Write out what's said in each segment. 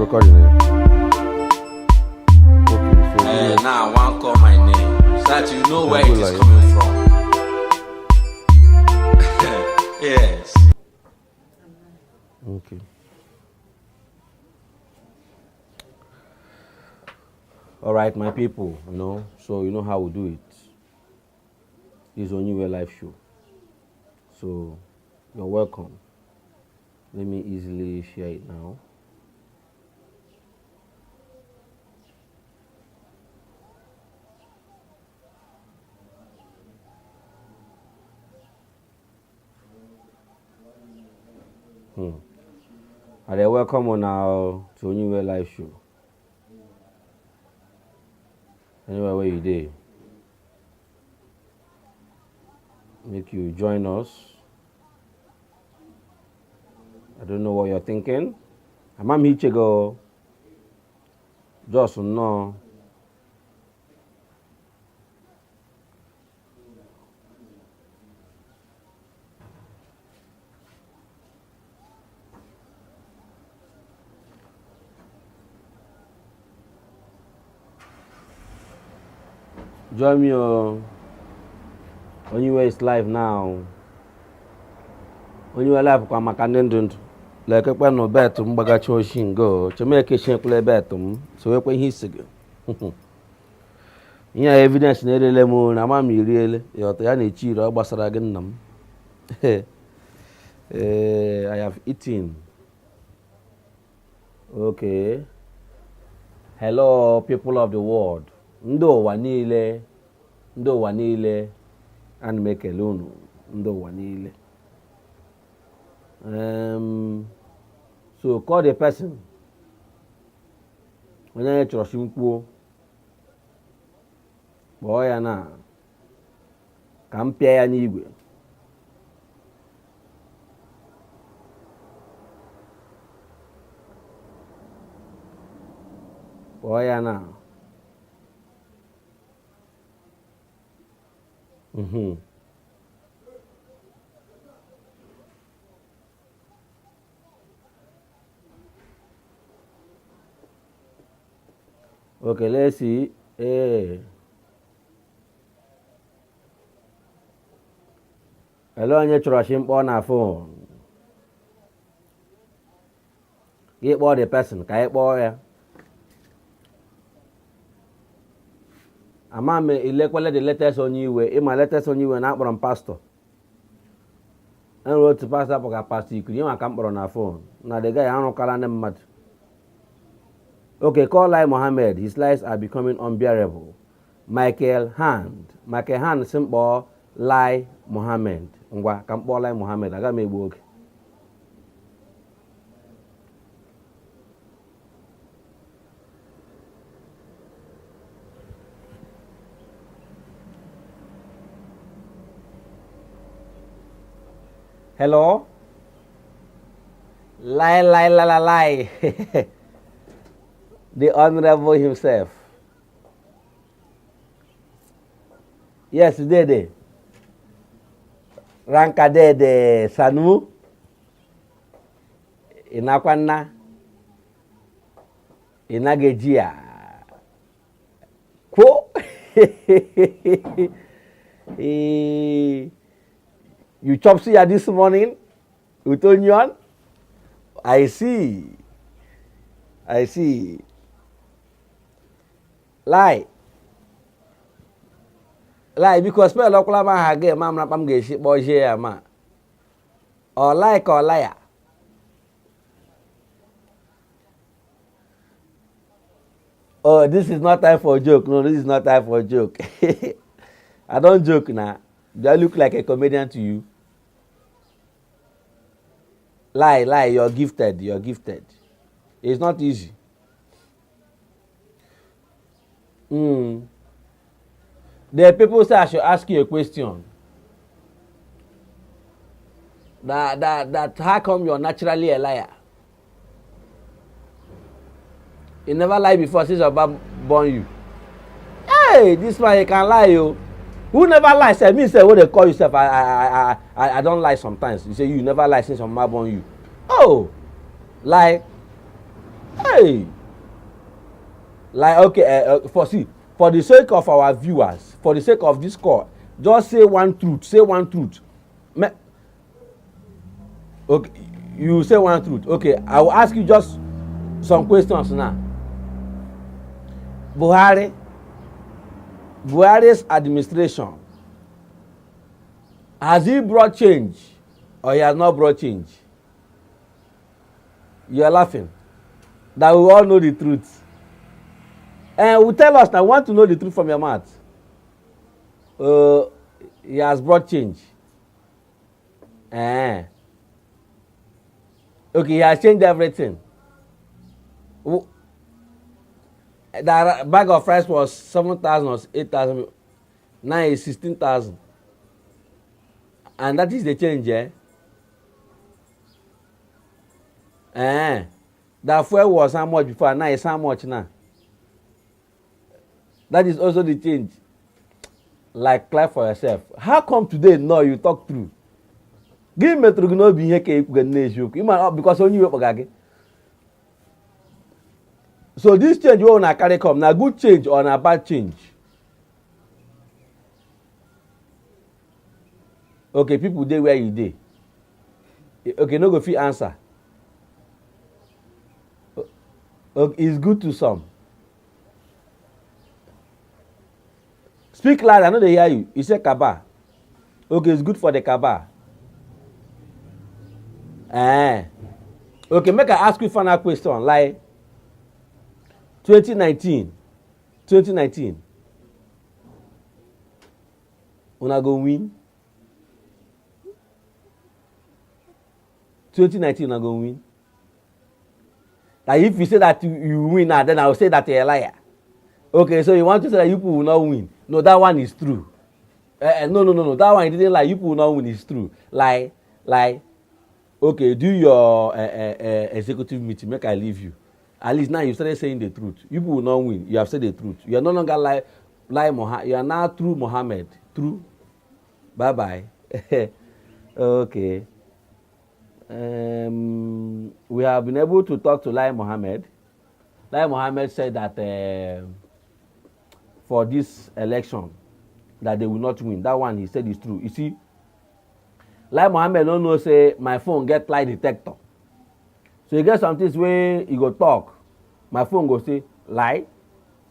Recording eh? Okay, so Now I wan call my name so that you know can where go it is live. coming from. Yes. Okay. All right, my people, so you know how we do it. This is Onyiwe Live Show. So you're welcome. Let me easily share it now. And they welcome on now to Onyiwe Live Show. Anywhere where you dey, make you join us. I don't know what you're thinking. Ama m ichego just nnọọ. Join me o. Onyiwe is live now. Onyiwe live kwa maka ndị ndụ ndụ. Lekekwe nụ bet m gbagacha oshi ngo. Chemeke shiekwule bet m. Sowekwe ihe isi gị. Ihe a evidence na-erele m na ama m iriele. Ịghọta ya na-echi ire ọ gbasara gị nna m. Eh, I have eaten. Okay. Hello, people of the world. Ndị ụwa niile, ndị ụwa niile, ana m ekele unu, ndị ụwa niile. So call the person. Onye anyị chọrọ si m kwuo. Kpọọ ya na ka m pịa ya n'igwe. Kpọọ ya na. Okay, let's see. Hey. Hello, onye chọrọ shi mkpọ na phone. Gị kpọọ the person ka anyị kpọọ ya. Ama m ilekwele the latest onye iwe ịma latest onye iwe na akpọrọ m pastọ. Enwere otu pastọ akpọga pastọ ikiri ịma ka m kpọrọ na phone na the guy arụkala ndị mmadụ. Okay, call Lai Mohammed. His lies are becoming unbearable. Michael Hand. Michael Hand si m kpọọ Lai Mohammed. Ngwa ka m kpọọ Lai Mohammed. Aga m egbu oge. Hello? Lai, lai, lai, lai, lai. The honorable himself. Yes, Dede. Ranka Dede Sanu. Inakwana. Inagejia. Kwo. Eh, you chop suya this morning with onion? I see. I see. Lie. Lie because spell ọkwụla m aha gị ma mara m ga-esi kpọzie ya ma. Ọ lie ka ọ liar. Oh, this is not time for joke. No, this is not time for joke. I don't joke now. Do I look like a comedian to you? Lie, lie. You're gifted. You're gifted. It's not easy. The people say I should ask you a question. That how come you're naturally a liar? You never lie before since your baba born you. Hey, this man he can lie o. Who never lie sef? Me sef wey dey call you sef, I don lie sometimes. You say you never lie since your mama born you. Oh, lie. Hey! Like, okay, for see, for the sake of our viewers, for the sake of this call, just say one truth, say one truth. Me okay, you say one truth. Okay, I will ask you just some questions now. Buhari, Buhari's administration, has he brought change or he has not brought change? You are laughing. That we all know the truth. And will tell us now, want to know the truth from your mouth. He has brought change. Eh. Okay, he has changed everything. That bag of rice was 7,000 or 8,000. Now it's 16,000. And that is the change, eh? Eh. That fuel was how much before, now it's how much now? That is also the change. Like, clap for yourself. How come today no you talk true? Gịnị metụrụ gị n'obi ihe ka ekwuga n'eziokwu? Ịma ọ because onye iwe kpọga gị. So this change wey una carry come, na good change or na bad change? Okay, people dey where you dey. Okay, no go fit answer. Okay, it's good to some. Speak loud, I no dey hear you. You say kaba. Okay, it's good for the kaba. Eh. Okay, make I ask you final question. Like 2019, 2019, una go win? 2019, una go win? Like if you say that you win now, then I will say that you're a liar. Okay, so you want to say that you people will not win. No, that one is true. No, no, no, no. That one you didn't lie. You people will not win is true. Lie, lie. Okay, do your executive meeting. Make I leave you. At least now you started saying the truth. You people will not win. You have said the truth. You are no longer lie, lie Mohammed. You are now true Mohammed. True. Bye bye. Okay. We have been able to talk to Lai Mohammed. Lai Mohammed said that for this election, that they will not win. That one he said is true. You see, Lai Mohammed no know say my phone get lie detector. So you get some things wey you go talk, my phone go say lie,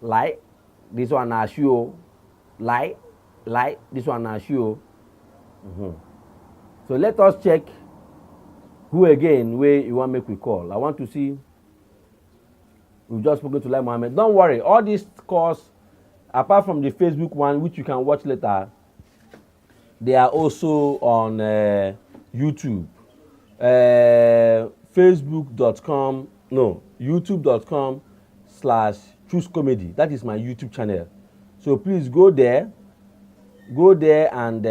lie, this one na shoe, lie, lie, this one na shoe. So let us check who again wey you wan make we call. I want to see. We've just spoken to Lai Mohammed. Don't worry, all these calls, apart from the Facebook one, which you can watch later, they are also on YouTube. Facebook.com, no, youtube.com/chukscomedy. That is my YouTube channel. So please go there and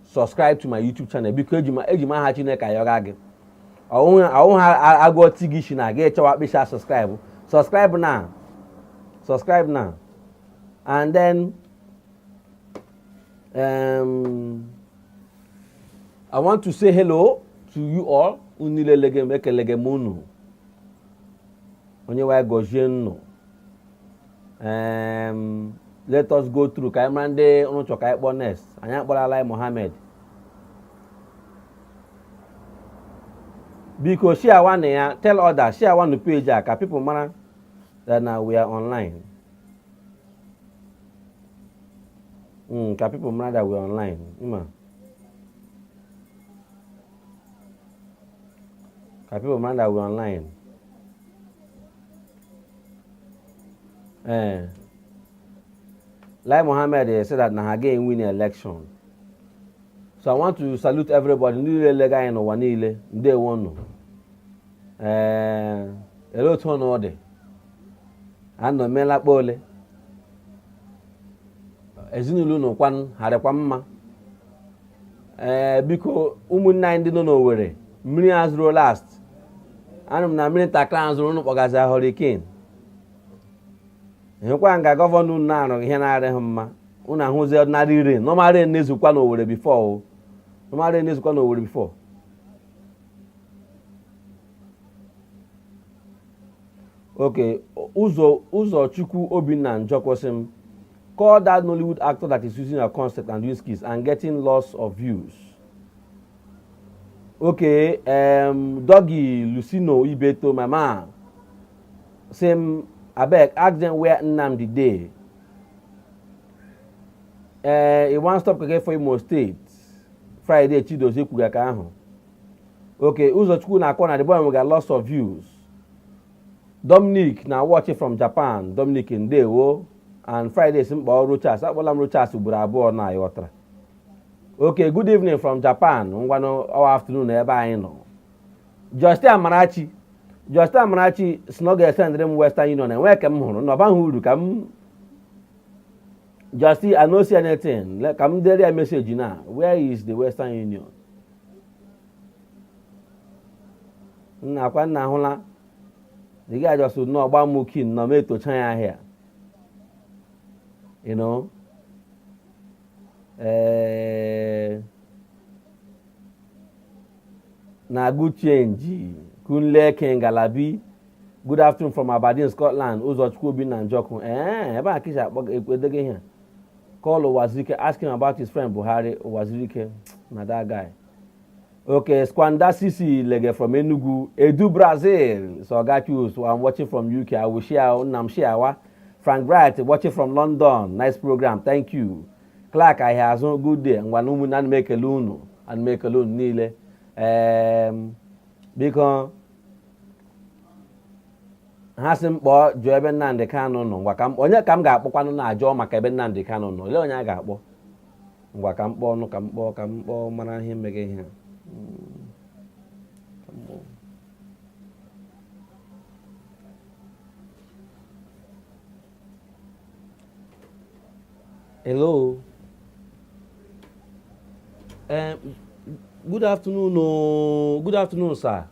subscribe to my YouTube channel. Biko eji m aha Chineke ayọga gị. Ọwụ ha agwọ ti gị isi na gị chọwa kpịsha subscribe. Subscribe now. Subscribe now. And then I want to say hello to you all. Unu niile lege m, ekelege m unu. Onye nwe gọzie nnụ. Let us go through ka anyị mara ndị unu chọ ka anyị kpọọ next. Anyị akpọrọ Lai Mohammed. Biko share one ya, tell others, share one page a ka people mara that now we are online. Ka people mara that we are online. Ima. Ka people mara that we are online. Lai Mohammed said that na ha ga win the election. So I want to salute everybody. Ndị niile lega anyị n'ụwa niile, ndewo nụ. Ele otu ọnụ ọ dị? Anọ meela kpa ole? Ezinụlọ unu kwanụ, ha dịkwa mma? Biko ụmụnne anyị ndị nọ n'Owerri, mmiri a zụrụ last. Anụ m na mmiri ntakịrị a zụrụ unu kpọgazi hurricane. Hụkwa nga gọvanọ unu na-arụ ihe na-adịghị mma. Unu ahụzi ordinary rain. Normal rain na-ezokwa n'Owerri before o. Normal rain na-ezokwa n'Owerri before. Okay, Ụzọ Ụzọchukwu Obinna Njọkụ sị m, call that Nollywood actor that is using your concept and doing skits and getting lots of views. Okay, Doggy Lucino Ibeto, my man, sị m, abeg ask them where Nnamdi dey. Ee, e wan stop keke for Imo State. Friday Chidozie kwuga ka ahụ. Okay, Ụzọchukwu na-akọ na the boy nwega lots of views. Dominic na watch from Japan. Dominic, ndewo. And Friday si m kpọọ Rochas. Akpọla m Rochas ugboro abụọ na ịghọtara. Okay, good evening from Japan. Ngwanụ, our afternoon ebe anyị nọ. Justin Amarachi, Justin Amarachi si na ọ ga-esendịrị m Western Union. Enwee ka m hụrụ na ọ baghị uru ka m. Justin, I no see anything. Ka m dere ya message na, where is the Western Union? Nna akwa nna ahụla the guy just nọ gba m kin nọ m etocha ya ahịa. Na good change. Kunle Kengalabi, good afternoon from Aberdeen, Scotland. Ụzọchukwu Obinna Njọkụ, ee, ebe a ka isi akpọ edege ihe a. Call Uwazurike, ask him about his friend Buhari. Uwazurike na that guy. Okay, Squanda Sisi Lege from Enugu. Edu Brazil, so I got you. So I'm watching from UK. I will share Nam share. Frank Bright watching from London. Nice program. Thank you. Clark Ahiazụ, good day. Ngwa na ụmụnne, ana m ekele unu. Ana m ekele unu niile. Biko ha sị m kpọọ jụọ ebe Nnamdi Kanu nọ. Ngwa, ka m onye ka m ga-akpọkwanụ na-ajụọ maka ebe Nnamdi Kanu nọ? Olee onye a ga-akpọ? Ngwa, ka m kpọọ ọnụ, ka m kpọọ, ka m kpọọ mara ihe mege ihe a. Ka m kpọọ. Hello. Good afternoon. Oh, good afternoon, sir.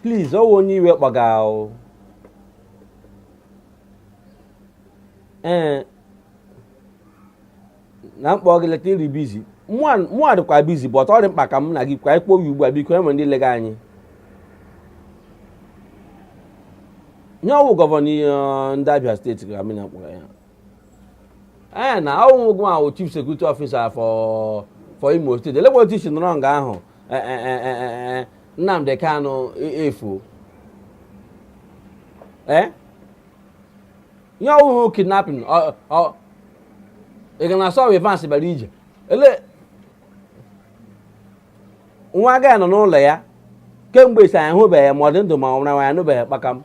Please, ọ wụ onye iwe kpọga o. Ee, na mkpọ gị leta iri busy. Mụa dịkwa busy, but ọ dị mkpa ka m na gị kwa ikpọ ya ugbu a. Biko, enwere ndị lega anyị. Nye ọwụ governor ndị Abia State ka m na-akpọga ya. Ee, na ọwụ gụ ahụ chief security officer for Imo State. Elekwa otu isi nọrọ nga ahụ Nnamdi Kanu efuo. Ee, ihe ọwụhụ kidnapping ị ga na asọ Evans bịara ije ele nwa aga nọ n'ụlọ ya kemgbe isi anyị hụbeghị ma ọ dị ndụ ma ọ nwụrụ, anyị anụbeghị kpakam.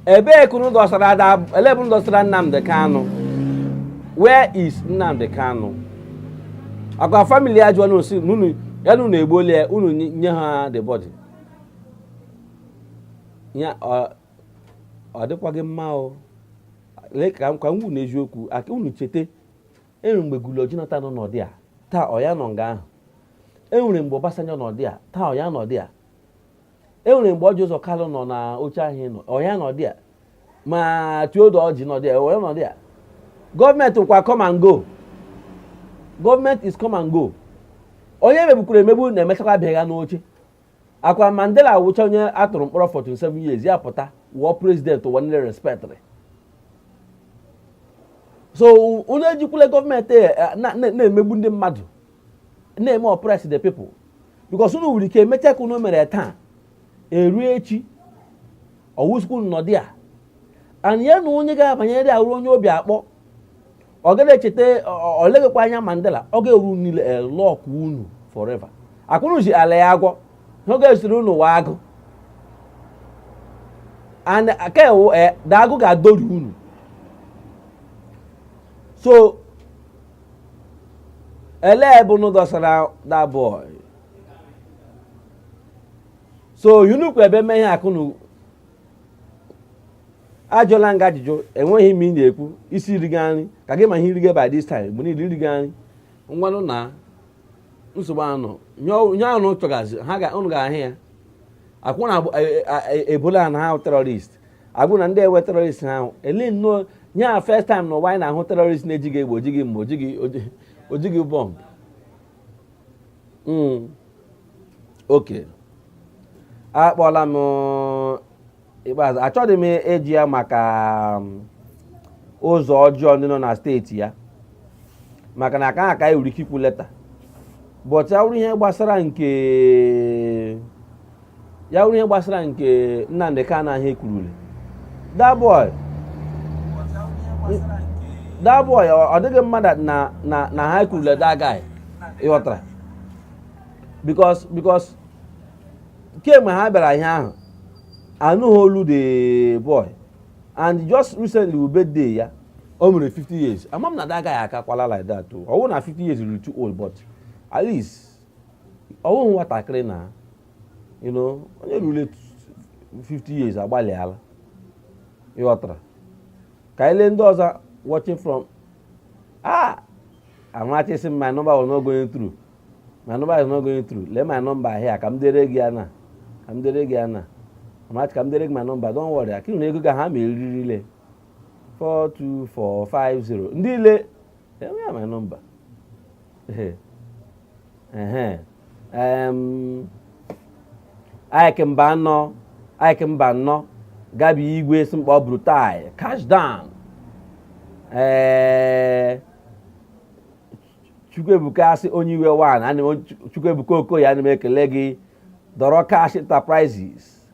Ebee ka unu dọsara ada? Ele ebe unu dọsara Nnamdi Kanu? Where is Nnamdi Kanu? Akwa family ya jụọ na osi unu ya na unu egbuola ya, unu nye ha the body ya. Ọ dịkwaghị mma o. Lee ka m unu eziokwu aka unu cheta, enwere mgbe Goodluck Jonathan nọ n'ọdị a, taa ọ ya nọ nga ahụ. Enwere mgbe Obasanjo nọ dị a, taa ọ ya nọ dị a. Enwere mgbe Orji Uzor Kalu nọ na oche ahụ nọ, ọ ya nọ dị a. Ma Theodore Orji nọ dị a, ọ ya nọ dị a. Gọọmenti kwa come and go. Gọọmenti is come and go. Onye megbukwara emegbu na-emechakwa bịa n'oche. Akwa Mandela wụcha onye atụrụ mkpọrọ for 27 years, ya pụta wụọ president ụwa niile respectịrị. So onye ejikwule gọọmenti na-emegbu ndị mmadụ, na-eme oppress the people, because unu nwere ike emechaa ka unu mere taa, eruo echi ọwụsukwu nọdị a. And ya na onye ga-abanyere awụrụ onye obi akpọ, ọ gaghị echeta ọ leghịkwa anya Mandela. Ọ ga-eru niile elọkụ unu forever. Akwụrụ ji ala ya agwọ ọ ga-esiri unu wa agụ and aka ewu da agụ ga-adọri unu. So elee ebe unu dọsara that boy? So unu ebe mee ihe akụnụ ajụla nga ajụjụ. Enweghị m ị na-ekwu isi iriga nri ka gị ma ihe iriga by this time mgbe niile iriga nri. Ngwanụ, na nsogbu anọ nye anụ chọgazi ha ga unu ga-ahụ ya. Akwụ na ebola na ha terrorist agwụ na ndị ewe terrorist ha ele nnọọ nye a. First time n'ụwa anyị na-ahụ terrorist na-ejighị egbe, ojighị mma, ojighị bọmbụ. Okay, akpọla m Ikpeazụ. Achọghị m eji ya maka ụzọ ọjọọ ndị nọ na steeti ya, maka na aka aka nwere ike ikwu later. But ya wụrụ ihe gbasara nke ya, wụrụ ihe gbasara nke Nnamdi Kanu ahụ ekwurule, that boy, that boy, ọ dịghị mma that na ha ekwurule that guy, ịghọtara? Because kemgbe ha bịara ihe ahụ, anụghị olu the boy. And just recently bụ birthday ya, o mere 50 years. Ama m na that guy akakwala like that o. Ọ bụrụ na 50 years ruru too old, but at least ọ bụghị nwatakịrị na onye ruru 50 years agbalịala, ịghọtara? Ka anyị lee ndị ọzọ watching from. Ah, Amarachi sị my number was not going through, my number is not going through. Lee my number here, ka m dere gị ya na, ka m dere gị ya na. Amarachi, ka m dere gị my number. Don't worry, akị na ego ga ha ma eririle 42450 ndị ile ya my number. Ehe, Ike mba anọ, Ike mba anọ, Gabi Igwe si mkpọ brutal cash down. Ee, Chukwuebuka asị onye iwe one. Ana m Chukwuebuka Okoye, ana m ekele gị. Dọrọ Cash Enterprises,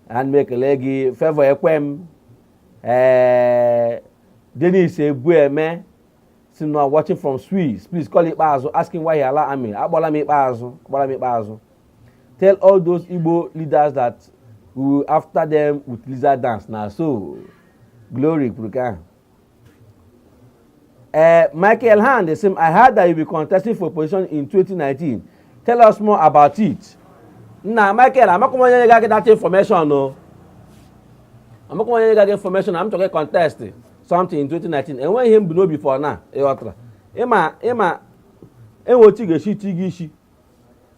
ana m ekele gị. Favour Ekwem, ee, Dennis Ebueme si no watching from Swiss. Please call Ikpeazụ, asking why he allow army. Akpọla m Ikpeazụ, akpọla m Ikpeazụ. Tell all those Igbo leaders that we will after them with lizard dance. Na so Glory kwuru ka ahụ. Michael Han, the same. I heard that you be contesting for position in 2019. Tell us more about it. Nna Michael, amakwa m onye ga that information o. Amakwa m onye ga information. I'm chọrọ contest something in 2019. Enweghị ihe m bụ n'obi for now, ịghọtara? Ịma enwe otu ị ga-esi ti gị isi,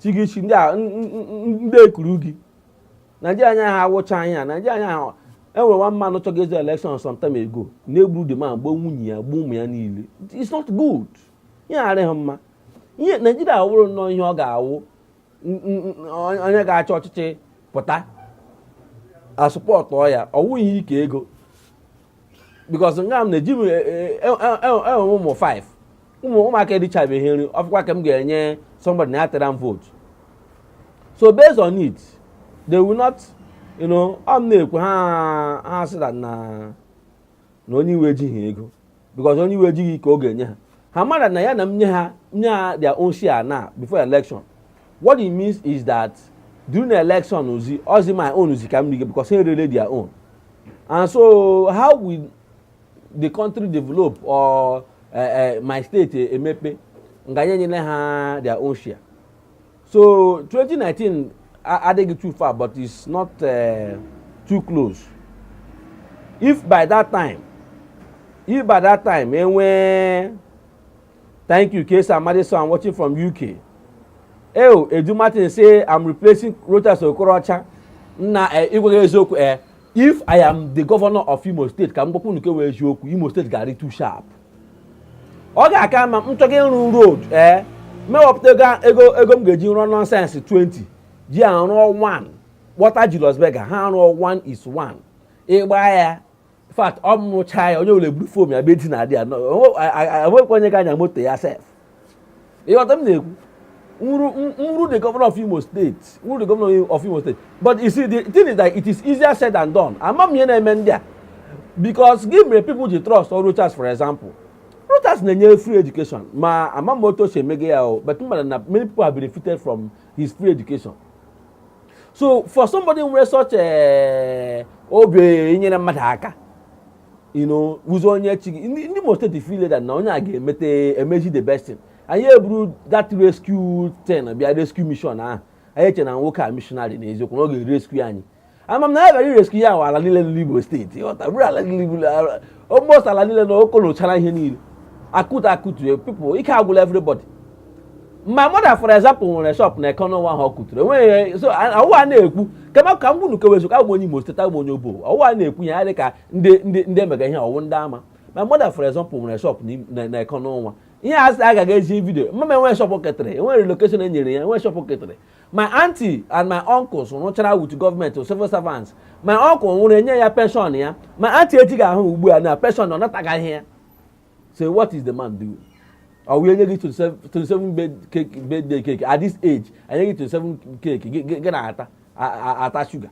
ti gị isi, ndị a ndị ekuru gị. Naijiria anya ha awụcha anya Naijiria anya ha. Enwere one man chọga ezu election some time ago, na-egburu the man, gbuo nwunye ya, gbuo ụmụ ya niile. It's not good. Ihe arịghị mma. Ihe Naijiria wụrụ nnọọ ihe ọ ga-awụ, onye ga-achị ọchịchị pụta asupportụ ya, ọ wụghị ike ego, because nga m na-eji m enwe ụmụ 5, ụmụ ụmụaka erichabeghị nri ọfụkwa ka m ga-enye somebody na ya tara m vote. So based on it, they will not ọ m na-ekwu ha, ha sị that na onye iwe ejighị ego, because onye iwe ejighị ka ọ ga-enye ha. Ha mara na ya na m nye ha, nye ha their own share na before election. What it means is that during the election, ozi ozi my own ozi ka m rige, because ha erele their own. And so how will the country develop or my state emepe nga nye nyere ha their own share? So 2019 adịghị too far, but it's not too close. If by that time enwee. Thank you, Kesa Madison. I'm watching from UK. Eo Edu Martin say I'm replacing Rochas Okorocha. Nna, ịgwaghị eziokwu, if I am the governor of Imo State, ka m gwakwu nke wee eziokwu, Imo State ga-adị too sharp. Ọ ga-aka mma m chọga ịrụ road, mewepụta ego m ga-eji rụọ nonsense 20 ji arụọ 1 kpọta Julius Berger, ha rụọ 1 is 1. Ịgba ya, in fact, ọ mụchaa ya, onye were buru foam ya bịa na adị ya, enwekwa onye ga-anya moto ya sef. Ịghọta m na-ekwu? Nwuru the governor of Imo State, nwuru the governor of Imo State. But you see, the thing is that it is easier said than done. Ama m ihe na-eme ndị a, because gị mere people ji trust Rochas. For example, Rochas na-enye free education, ma ama m otu o si emege ya o, but mmadụ na many people have benefited from his free education. So for somebody nwere such obi inyere mmadụ aka, ụzọ onye chi gị, ndị Imo State feel that na onye a ga-emete emeji the best thing. Anyị eburu that rescue thing bịa, rescue mission ahụ. Anyị eche na nwoke a missionary na eziokwu na ọ ga-rescue anyị. Ama m na ya gara irescue ya ala niile n'Igbo steeti, ghọta? Bụrụ ala niile, almost ala niile na okolochara ihe niile akụtu akụtu people, ike agwụla everybody. My mother, for example, nwere shop na Econo ahụ ọ kụturu enweghị. So ọwụ a na-ekwu kama ka m gwunu kewezu ka abụ onye Imo Steeti, abụ onye Obo. Ọwụ a na-ekwu ya dị ka ndị emega ihe ọwụ ndị ama. My mother, for example, nwere shop na Econo nwa. Ihe a sị agaghị eji video mama enweghị shop ketịrị, enweghị relocation e nyere ya, enweghị shop ketịrị. My auntie and my uncles rụchara with gọọmenti, civil servants. My uncle nwụrụ, enye ya pension ya. My auntie ejighị ahụ ugbu a na pension ọ natagaghị ya. So what is the man doing? Ọ wụ enye gị 27 cake, birthday cake at this age, enye gị 27 cake, gị na-ata ata sugar.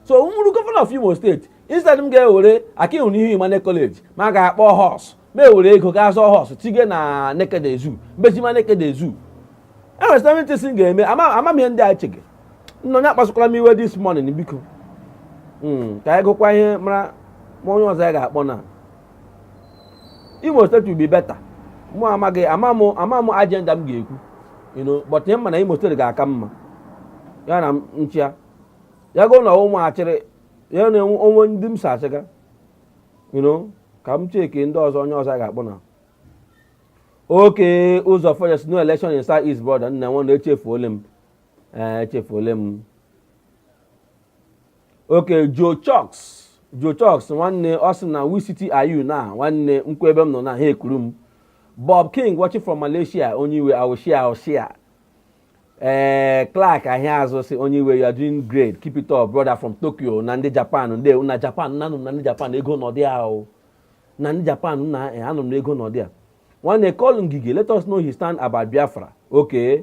So m wụrụ governor of Imo State, instead m ga-ewere aka ịhụ n'ihu Emmanuel College, ma ga-akpọ horse, ma ewere ego gaa zụọ horse tige na Nekede Zoo, mbezima Nekede Zoo. Enwere 70 m ga-eme. Ama m ihe ndị a chege nna onye akpasukwala m iwe this morning. Biko, ka anyị gụkwa ihe mara ma onye ọzọ ya ga-akpọ na Imo State will be better. Mụ amaghị, ama m agenda m ga-ekwu, but ihe mma na Imo State ga-aka mma ya na nchịa ya go na ụmụ achịrị ya na onwe ndị m si achịga, ka m cheke ndị ọzọ, onye ọzọ a ga-akpọ na oke ụzọ forest. No election in South East, brother. Nna nwa na echefuole m. Ee, echefuole m. Oke Joe Chucks, Joe Chucks nwanne, ọ sị na, "Which city are you now?" Nwanne, nkwu ebe m nọ na ha ekuru m. Bob King watching from Malaysia. Onye iwe, I will share, I will share. Ee, Clark Ahịazụ sị, "Onye iwe, you are doing great, keep it up, brother," from Tokyo. Na ndị Japan, ndị na Japan nanụ na ndị Japan ego nọdị ahụ na ndị Japan na anụ m na ego nọdị a. Nwanne, call Ngige, let us know his stand about Biafra. Okay,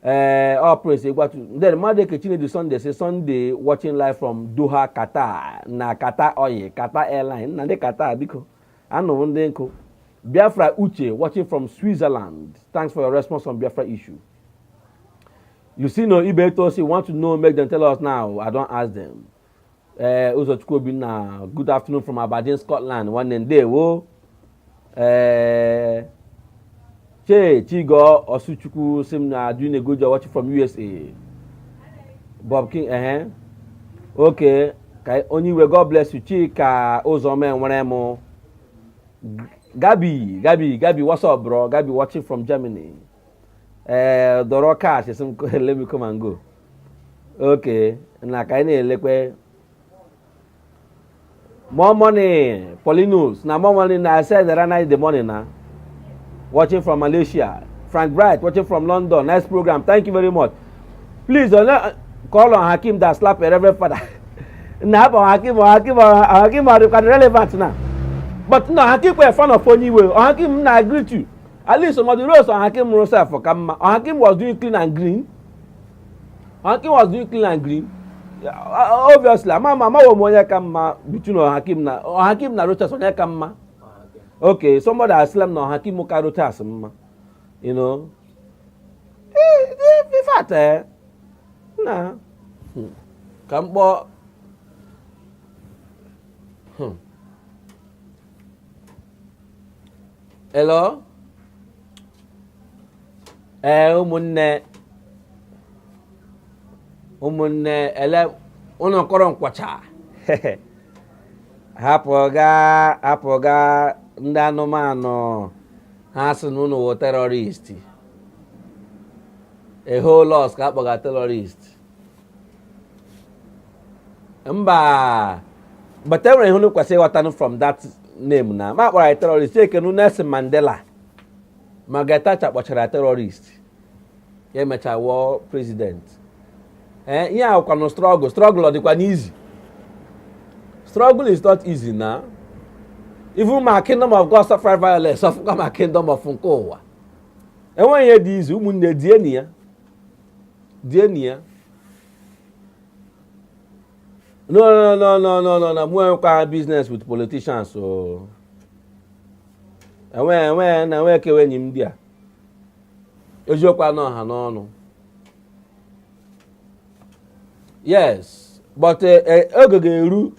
ee, ọ Prince Egwatu. Then Madeke Chinedu Sunday say, "Sunday watching live from Doha, Qatar," na Qatar Oil, Qatar Airline, na ndị Qatar. Biko, anụ m ndị nkụ. Biafra Uche watching from Switzerland. "Thanks for your response on Biafra issue." You see, no Ibe Tosi want to know, make them tell us now. I don ask them. Ụzọchukwu Obinna, "Good afternoon from Aberdeen, Scotland." Nwanne, ndewo. Che Chigo Osuchukwu sị m na, "Doing a good job, watching from USA." Bob King, ehe, okay. Ka onye iwe, God bless you. Chika Ụzọma enwere m. Gabi, Gabi, Gabi, what's up, bro? Gabi watching from Germany. Dọrọ cash sị m, "Let me come and go." Okay, na ka anyị na-elekwe more money. Paulinus na more money na. I said that night, the money na. Watching from Malaysia. Frank Bright watching from London. "Nice program, thank you very much. Please call on Hakim that slap a reverend father." Na hapụ Hakim. Hakim, Hakim ọ dịkwa relevant na, but no, Hakim kwa fan of onye iwe. Hakim na agree to at least some of the roles Hakim rụrụ sef ka mma. Hakim was doing clean and green. Hakim was doing clean and green. Obviously, ama m, amaghị m onye ka mma between Hakim na Hakim na Rochas. Onye ka mma? Okay, somebody has slam na Hakim ka Rochas mma. In fact, na ka m kpọọ. Hello, ee, ụmụnne, ụmụnne, ele ụnụ kọrọ nkwọcha. Hapụga, hapụga ndị anụmanụ. Ha sị na ụnụ wụ terrorist. A whole lot ka akpọga terrorist. Mba, but e nwere ihe unu kwesịrị ịghọtanụ from that name na ma kpọrọ anyị terrorist. Ekenu Nelson Mandela, Margaret Thatcher kpọchara terrorist, ya emechaa wụọ president. Ee, ihe a kwanụ struggle. Struggle ọ dịkwa n'easy? Struggle is not easy na. Even ma kingdom of God suffer violence, suffer ma kingdom of nke ụwa. Enweghị ihe dị easy, ụmụnne. Dieni ya, dieni ya. No, no, no, no, no, no, no. Mụ enwekwa business with politicians o. Enwe enwe na enwe ekewe enyi m ndị a. Eziokwu anọ ha n'ọnụ. Yes, but oge ga-eru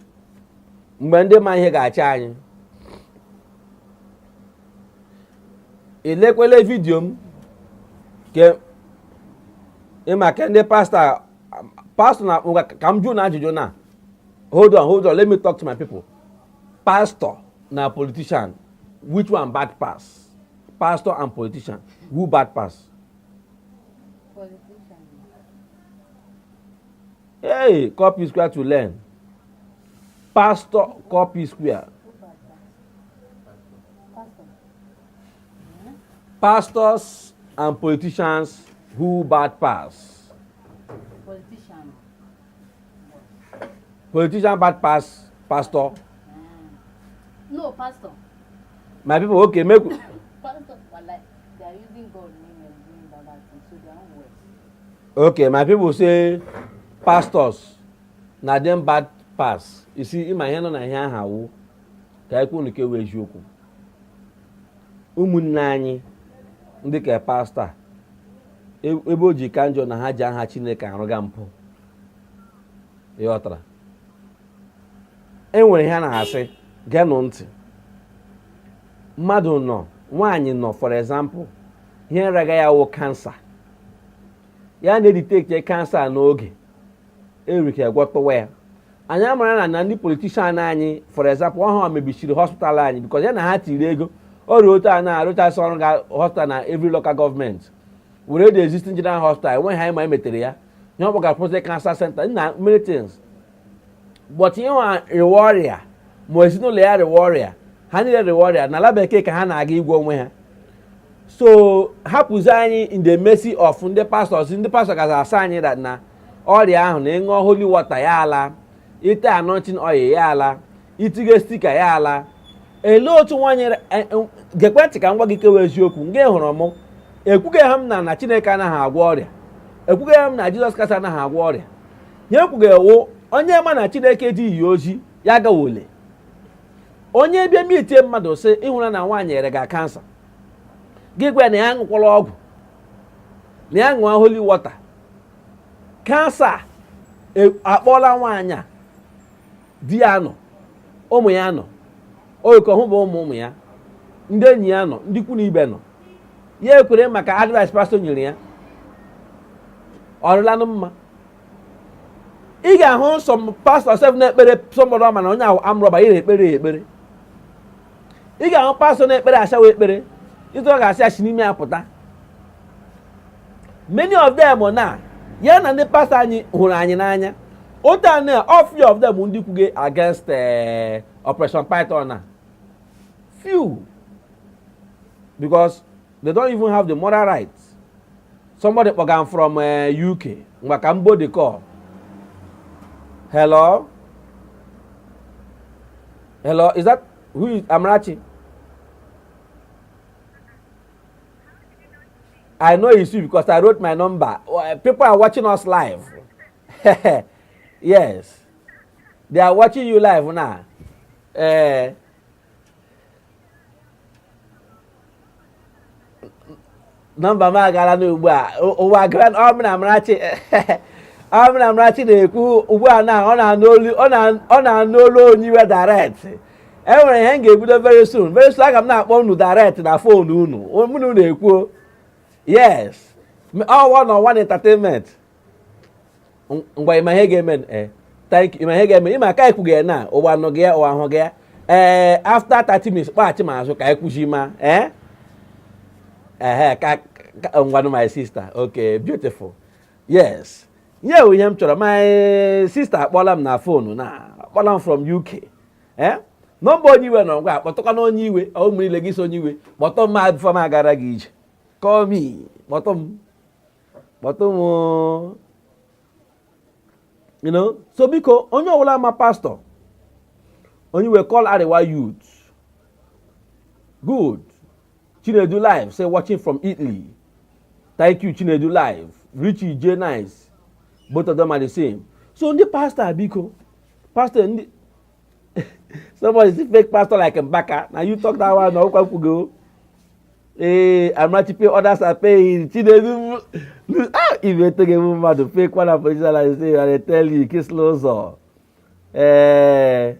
mgbe ndị ma ihe ga-achị anyị. Ilekwele video m ke ịma ke ndị pastọ, pastọ na ka m jụ na ajụjụ na. Hold on, hold on, let me talk to my people. Pastor na politician, which one bad pass? Pastor and politician, who bad pass? Politician. Hey, call P Square to learn. Pastor, call P Square. Who bad pass? Pastor. Pastors and politicians, Who bad pass? Politician. Politician bad pass pastor? No, pastor. My people, okay, make we Pastor, wallahi, they are using God name and doing bad bad things, so they are worse. Okay, my people say pastors na dem bad pass. You see, ịma ihe nọ na ihe ahụ awụ ka ekwu unu ka ewu eziokwu. Ụmụnne anyị ndị ka pastọ ebe o ji ka njọ na ha ji aha Chineke arụga mpụ. Ịghọtara? E nwere ihe a na-asị, genụ ntị. Mmadụ nọ, nwaanyị nọ, for example, ihe nraga ya wụ cancer. Ya na-edetect cancer n'oge erike gwọtụwa ya. Anyị amara na ndị politician anyị, for example, ọha mebisiri hospital anyị because ya na ha tiri ego ọrịa otu a na-arụchasị ọrụ ga hospital na every local government, were the existing general hospital enweghị anyị ma emetere ya ihe ọ kpọgara prostate cancer center na many things. But ihe nwa rịwa ọrịa, ma ezinụlọ ya rịwa ọrịa, ha niile rịwa ọrịa n'ala bekee ka ha na-aga igwe onwe ha. So hapụzi anyị in the mercy of ndị pastors. Ndị pastors gaza asa anyị that na ọrịa ahụ na ịṅụọ holy water ya ala, ite anointing oil ya ala, itinye sticker ya ala. Elee otu nwaanyị gekwe ntị ka m gwa gị kewa eziokwu. Nga hụrụ m ekwughị m na Chineke anaghị agwọ ọrịa, ekwughị m na Jizọs Kraịst anaghị agwọ ọrịa. Ihe ekwughị ewu onye ma na Chineke ji yi ozi ya gawole. Onye bịa mitie mmadụ sị ịhụra na nwaanyị ere ga cancer, gị gwa ya na ya ṅụkwala ọgwụ, na ya ṅụọ holy water, cancer akpọọla nwaanyị a. Di ya nọ, ụmụ ya nọ, oyikọ hụ bụ ụmụ ụmụ ya, ndị enyi ya nọ, ndị ikwu na ibe nọ. Ya ekwere maka advice pastor nyere ya, ọ rịlanụ mma. Ị ga-ahụ some pastor sef na-ekpere somebody ma na onye ahụ amrọba ya na-ekpere ya ekpere. Ị ga-ahụ pastor na-ekpere ashawa ekpere ịtụ ọ ga-asị asị n'ime ya pụta. Many of them na ya na ndị pastor anyị hụrụ anyị n'anya otu a na all few of them ndị kwuge against Operation Python na few, because they don't even have the moral right. Somebody kpọga m from UK. Ngwa, ka m bo the call. Hello, hello, is that who is Amarachi? I know it's you because I wrote my number. People are watching us live. Yes, they are watching you live now. Nọmba m agala n'ugbu a ụwa gara. Ọ bụ na Amarachi, ọ bụ na Amarachi na-ekwu ugbu a na ọ na-anụ olu, ọ na-anụ olu Onyiwe direct. E nwere ihe m ga-ebido very soon, very soon. Aga m na-akpọ unu direct na phone unu, mụ na unu ekwuo. Yes, all one on one entertainment. Ngwa, ịma ihe ga-eme? Thank you. Ịma ihe ga-eme? Ịma aka ekwughị na ụwa nụ gị ya, ụwa hụ gị ya. After 30 minutes, kpọghachi m azụ ka ekwuchi ma ehe ka ngwanụ. My sister, okay, beautiful. Yes, nye ihe m chọrọ. My sister akpọla m na phone, na akpọla m from UK. Nọmba onye iwe nọ. Ngwa, kpọtụkwa na onye iwe. Ụmụ niile gị so onye iwe kpọtụ m ma before m agara gị ije. Call me, kpọtụ m, kpọtụ m oo. So biko, onye ọbụla ma pastor onye iwe, call Arewa Youth. Good. Chinedu Live say watching from Italy. Thank you, Chinedu Live. Richie J Nice, both of them are the same. So ndị pastor, biko, pastor ndị somebody say fake pastor like Mbaka. Na you talk that one na okwa kwugo. Ee, Amarachi pay, others are paying. Chinedu, ah, ibe toge mu mmadụ fake one and position like say I dey tell you kisla ụzọ. Ee,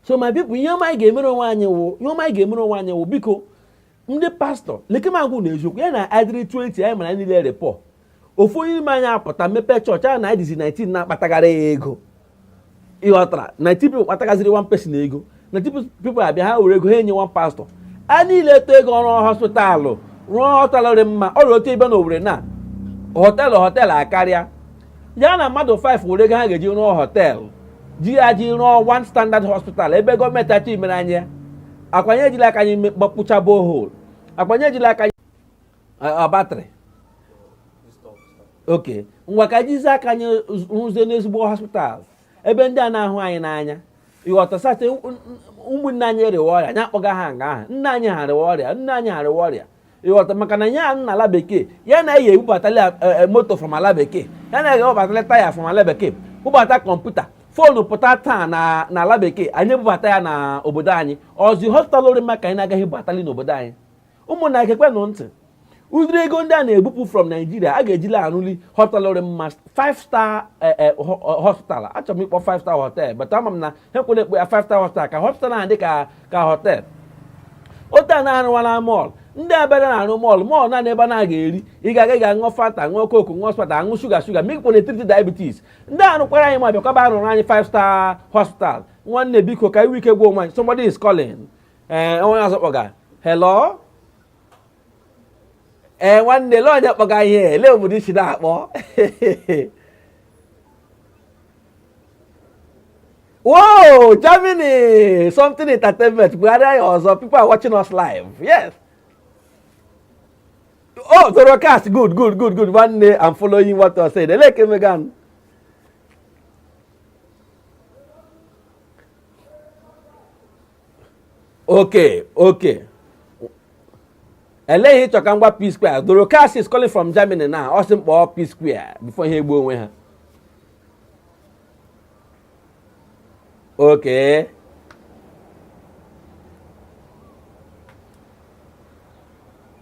so my people, ihe ọma anyị ga-emere onwe anyị wụ, ihe ọma anyị ga-emere onwe anyị wụ, biko, ndị pastọ leke m agwụ na eziokwu ya na adịrị 20 anyị mara niile repọ ofu onye n'ime anyị apụta mepee chọọchị a na anyị dịzi 19 na-akpatagara ya ego. Ịghọtara? 19 people kpatagaziri one person ego. 19 people abịa, ha were ego ha enye one pastor. A niile eto ego rụọ hospital, rụọ hotel dị mma. Ọrụ otu ebe na Owerri na hotel, hotel akarịa ya na mmadụ 5 were ego ha ga-eji rụọ hotel, ji ya ji rụọ one standard hospital ebe gọọmenti achọ imere anyị ya. Akwanye ejila aka anyị gbapụcha borehole, akwanye ejila aka anyị battery. Okay, ngwa, ka jizie aka anyị rụzie n'ezigbo hospital ebe ndị a na-ahụ anyị n'anya. Ịghọta sate? Ụmụnne anyị rịwa ọrịa, anyị akpọga ha nga ahụ. Nne anyị ha rịwa ọrịa, nne anyị ha rịwa ọrịa. Ịghọta? Maka na ya nna ala bekee ya na-eyi ebubatali moto from ala bekee, ya na ebubatali taya from ala bekee, bubata kọmputa, phone pụta taa na n'ala bekee, anyị ebubata ya na obodo anyị. Ọzi hospital rị mma ka anyị na-agaghị ebubatali n'obodo anyị. Ụmụnna, ekekwenụ ntị. Ụdịrị ego ndị a na-ebupụ from Nigeria, a ga-ejila arụli hospital rị mma, 5 star hospital. Achọrọ m ịkpọ 5 star hotel, but ama m na ha ekwere ekpo ya 5 star hospital, ka hospital ahụ dị ka hotel. Otu a na-arụwala mall, ndị abịara na-arụ mall, mall naanị ebe a na-aga eri. Ị ga-aga, ị ga-aṅụ Fanta, ṅụọ Coke, ṅụọ Sprite, aṅụ shuga shuga, ma ịkwere treat diabetes. Ndị arụkwara anyị ma bịakwaba arụrụ anyị 5 star hospital. Nwanne, biko, ka iwe ike gwuo onwe anyị. Somebody is calling. Ee, onye ọzọ kpọga. Hello. Ee, nwanne, lee onye kpọga ihe? Lee obodo isi na-akpọ? Wow, Germany! Something entertainment. Bugharịa ya ọzọ. People are watching us live. Yes. Oh, Zorocast. Good, good, good, good. Nwanne, I'm following what you said. Eleke Megan. Okay. Elee ihe ịchọ ka m gwa P Square? Dorocas is calling from Germany now. Ọ sị m kpọọ P Square before ihe egbuo onwe ha. Okay.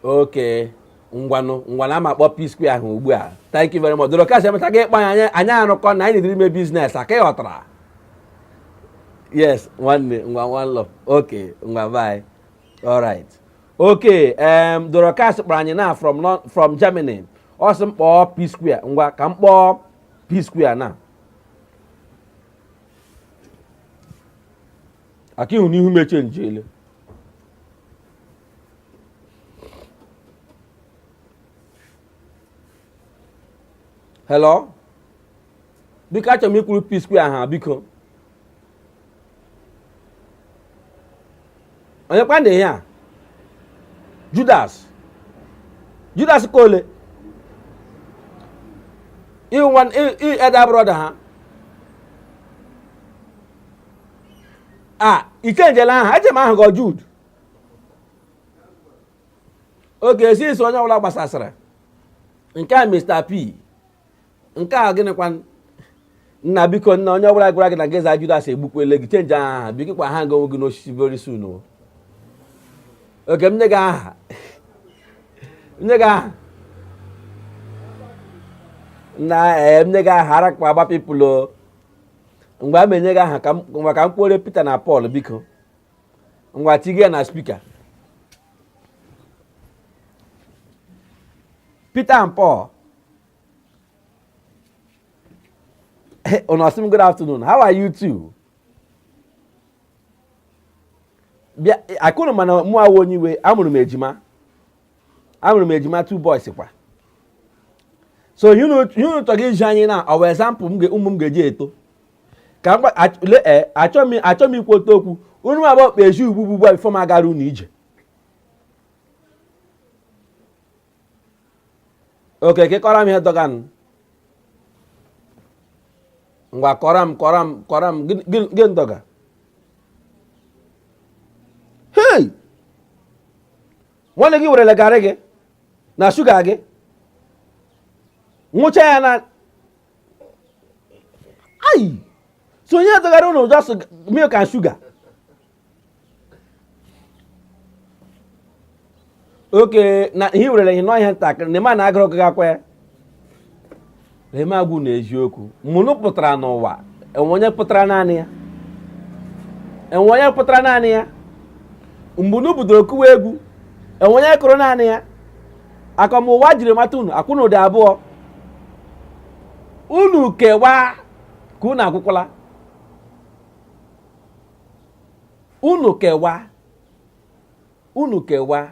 Okay. Ngwanụ, ngwanụ, ama akpọ P Square ahụ ugbu a. Thank you very much. Dorocas, emeka gị ịkpọ anyị, anyị arụkọ na anyị dịrị ime business aka, ị ghọtara? Yes, nwanne, ngwa, one love. Okay, ngwa, bye. All right. Okay, Dorocas kpọrọ anyị na from Germany. Ọ sị m kpọọ P Square. Ngwa, ka m kpọọ P Square na. Aka ihu n'ihu m echenjiele. Hello? Biko, achọrọ m ikwuru P Square ha, biko. Onye kwa na ihe a? Judas. Judas Kole. Ịhụ elder brother ha. A, ichenjela aha, eche m ahụ gị Jude. Oge esi onye ọbụla gbasasịrị. Nke a Mr. P. Nke a gịnịkwa? Nna, biko, nna, onye ọbụla gwara gị na gị zaa Judas egbukwele gị. Chenji aha, biko, kwa ha nga onwe gị n'osisi very soon o. Oke m nye gị aha, m nye gị aha na ee, m nye gị aha arakpa agba people o. Mgbe a ma enye gị aha, ka m ngwa, ka m kwuore Peter na Paul. Biko, ngwa, tiga ya na speaker. Peter and Paul. Unu asị m good afternoon. How are you too? Bịa akụrụ, mana mụ awụ onye iwe. Amụrụ m ejima, amụrụ m ejima, two boys kwa. So ihe unu chọrọ iji anyị na ọwa example m ụmụ m ga-eji eto ka m achọ m ikwu otu okwu. Unu abụọ kpezie ugbu ugbu a before m agara unu ije. Oke kọrọ m ihe dọganụ. Ngwa, kọrọ m, kọrọ m, kọrọ m. Gịnị dọga? Hey, nwanne gị werele garị gị na shuga gị, nwụcha ya na ai. So onye dọgara ụnụ just milk and sugar? Oke na ihe werele ihe nọ ihe ntakịrị na ịma na agụrụ gị akwa ya na eme agwụ na eziokwu. Mụnụ pụtara n'ụwa, enwe onye pụtara naanị ya? Enwe onye pụtara naanị ya? Mgbe unu bidoro kụwa egwu, enwe onye kụrụ naanị ya? Akọmụwa jiri mata unu akwụna ụdị abụọ unu kewaa ka unu akwụkwụla. Unu kewaa, unu kewaa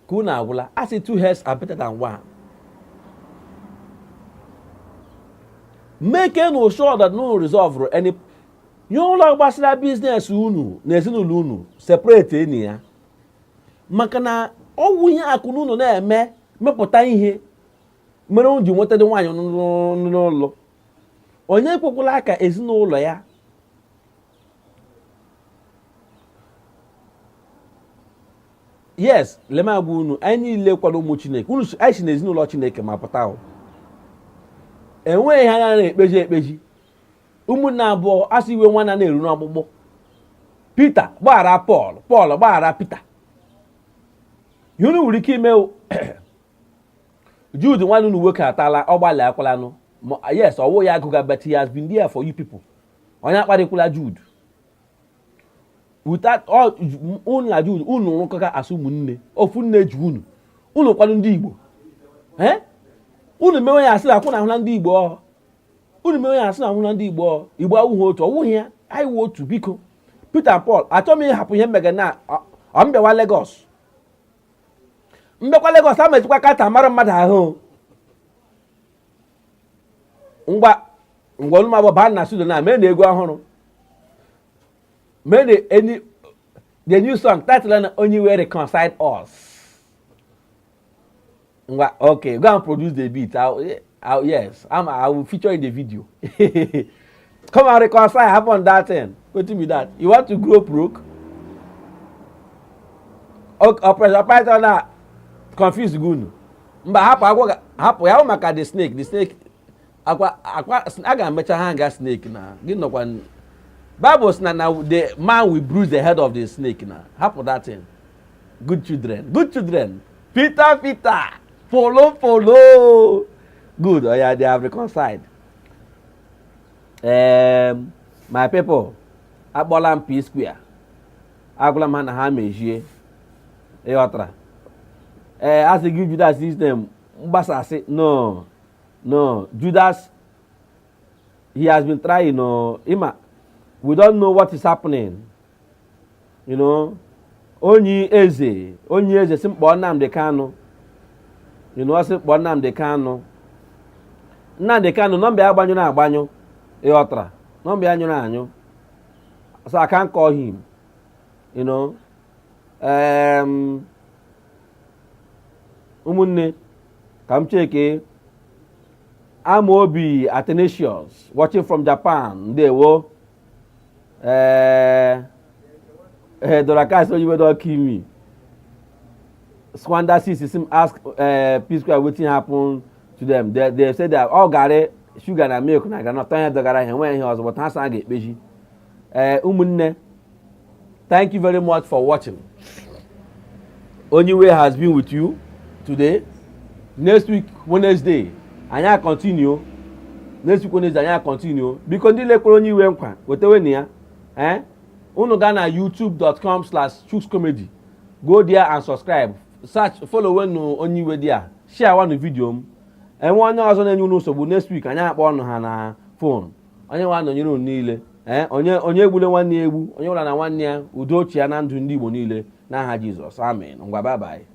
ka unu agwụla. A sị two heads are better than one. Make no sure that no resolve any ihe ụlọ gbasara business unu na ezinụlọ unu, separate enyi ya, maka na ọwụ ihe akụ na unu na-eme mepụta ihe. Mere o ji nweta dị nwaanyị n'ụlọ. Onye ekwekwala ka ezinụlọ ya yes lema agwa unu anyị niile kwado ụmụ Chineke unu anyị si n'ezinụlọ Chineke ma pụta ahụ enweghị ihe anya na-ekpeji ekpeji ụmụnne abụọ asị iwe nwanna na-eru n'ọkpụkpụ. Pita gbaghara Pọl, Pọl gbaghara Pita. Ihe unu nwere ike ime, Jude nwanne unu nwoke atala ọ gbalị akwalanụ. Yes, ọwụ ya agụga, but he has been there for you people. Onye akparịkwala Jude. Without unu na Jude, unu rụkọga asụ ụmụnne, ofu nne ji unu. Unu kwanụ ndị Igbo. Unu mewe ya asị na akwụ na ahụla ndị Igbo ọ. Unu mewe ya asị na ahụla ndị Igbo ọ. Igbo awụghị otu, ọwụghị ya, anyị wụ otu biko. Peter and Paul, achọghị m ịhapụ ihe mmega na ọ m bịawa Lagos. Mbịakwa Lagos a mejikwa kata mara mmadụ ahụ. Ngwa ngwa olu m abụọ baa na studio na mee na egwu ọhụrụ. Mee na the new song title na Onye Iwe Reconcile Us. Ngwa, okay, go and produce the beat. Yes, I will feature in the video. Come and reconcile, happen that thing. Wetin be that? You want to grow broke? Operation Python na confuse gị unu. Mba, hapụ agwọ, hapụ ya maka the snake, the snake akwa akwa a ga-emecha ha nga snake na gị nọkwa. Bible sị na the man will bruise the head of the snake na hapụ that thing. Good children, good children. Peter, Peter, follow, follow. Good, oh yeah, they have reconciled. My people, akpọla m P Square. Agwala m ha na ha mejie. Ịghọtara? Ee, asị gị Judas system mgbasasị. No, no, Judas, he has been trying. No, Ima, we don't know what is happening. Onye eze, onye eze si mkpọ Nnamdi Kanu. Ọ sị mkpọ Nnamdi Kanu. Nnamdi Kanu nọmba ya agbanyụrụ agbanyụ. Ịghọtara? Nọmba ya nyụrụ anyụ. So I can't call him. Ụmụnne ka m cheke Amobi Athanasius watching from Japan, ndewo. Ee, Dorakas Oyiwe don kill me. Squander six sim ask P Square wetin happen to them. They say that all garri, sugar na milk na groundnut onye dọgara ihe enweghị ihe ọzọ, but ha sị a ga-ekpeji. Ee, ụmụnne, thank you very much for watching. Onyiwe has been with you today. Next week Wednesday anyị continue. Next week Wednesday anyị continue. Biko ndị lekwere onye iwe nkwa weteweni ya. Eh, unu gaa na youtube.com/chukscomedy, go there and subscribe, search, follow wenu onye iwe there, share wanu video m. Enwe onye ọzọ na-enye unu nsogbu, next week anyị akpọ ọnụ ha na phone. Onye nwa nọnyere unu niile. Ee, onye onye egbule nwanne ya egbu, onye ụra na nwanne ya, udo chi ya na ndụ ndị Igbo niile n'aha Jizọs, amen. Ngwa, bye bye.